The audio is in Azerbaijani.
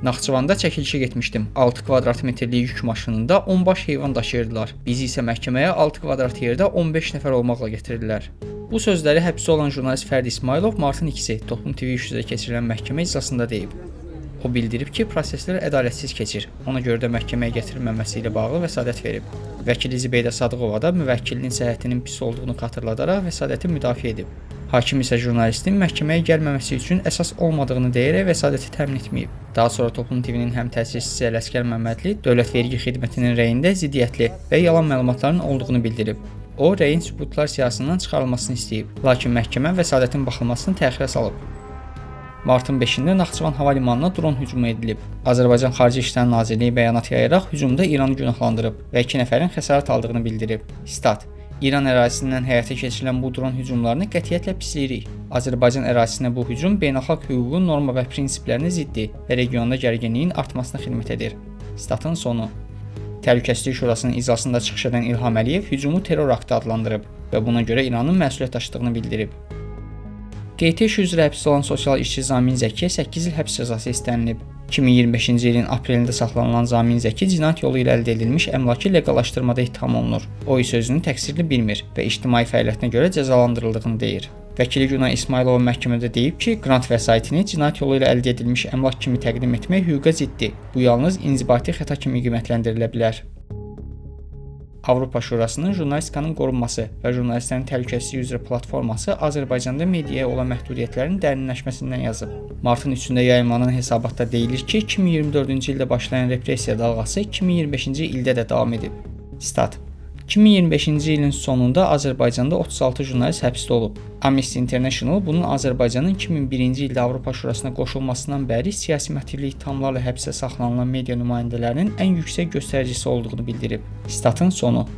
Naxçıvanda çəkilişə getmişdim. 6 kvadrat metrlik yük maşınında 10 baş heyvan daşıyırdılar. Bizi isə məhkəməyə 6 kvadrat yerdə 15 nəfər olmaqla gətirdilər. Bu sözləri həbsdə olan jurnalist Fərdi İsmayılov martın 2-si Toplum TV üzrə keçirilən məhkəmə iclasında deyib. O bildirib ki, proseslər ədalətsiz keçir. Ona görə də məhkəməyə gətirilməməsi ilə bağlı vəsadət verib. Vəkili Zibeydə Sadıqova da müvəkkilinin səhhətinin pis olduğunu xatırladaraq vəsadəti müdafiə edib. Hakim isə jurnalistin məhkəməyə gəlməməsi üçün əsas olmadığını deyərək vəsadəti təmin etməyib. Daha sonra Toplum TV-nin həm təsisçisi Ələsgər Məmmədli Dövlət Vergi Xidmətinin rəyində ziddiyyətli və yalan məlumatların olduğunu bildirib. O, rəyin sübutlar siyahısından çıxarılmasını istəyib, lakin məhkəmə vəsadətin baxılmasını təxirə salıb. Martın 5-də Naxçıvan hava limanına dron hücumu edilib. Azərbaycan Xarici İşlər Nazirliyi bəyanat yayaraq hücumda İranı günahlandırıb və 2 nəfərin xəsarət aldığını bildirib. Stat: İran ərazisindən həyata keçirilən bu dron hücumlarını qətiyyətlə pisləyirik. Azərbaycan ərazisinə bu hücum beynəlxalq hüququn norma və prinsiplərinə ziddir və regionda gərginliyin artmasına xidmət edir. Statın sonu. Təhlükəsizlik Şurasının iclasında çıxış edən İlham Əliyev hücumu terror aktı adlandırıb və buna görə İranın məsuliyyət daşıdığını bildirib. Qeyti işi üzrə həbsdə olan sosial işçi Zamin Zəkiyə 8 il həbs cəzası istənilib. 2025-ci ilin aprelində saxlanılan Zamin Zəki cinayət yolu ilə əldə edilmiş əmlakı leqallaşdırmada ittiham olunur. O isə özünü təqsirli bilmir və ictimai fəaliyyətinə görə cəzalandırıldığını deyir. Vəkili Günay İsmayılova məhkəmədə deyib ki, qrant vəsaitini cinayət yolu ilə əldə edilmiş əmlak kimi təqdim etmək hüquqa ziddir. Bu yalnız inzibati xəta kimi qiymətləndirilə bilər. Avropa Şurasının jurnalistikanın qorunması və jurnalistlərin təhlükəsizliyi üzrə platforması Azərbaycanda mediaya olan məhdudiyyətlərin dərinləşməsindən yazıb. Martın 3-də yayımlanan hesabatda deyilir ki, 2024-cü ildə başlayan repressiya dalğası 2025-ci ildə də davam edib. Stat: 2025-ci ilin sonunda Azərbaycanda 36 jurnalist həbsdə olub. Amnesty International bunun Azərbaycanın 2001-ci ildə Avropa Şurasına qoşulmasından bəri siyasi motivli ittihamlarla həbsdə saxlanılan media nümayəndələrinin ən yüksək göstəricisi olduğunu bildirib. Statın sonu.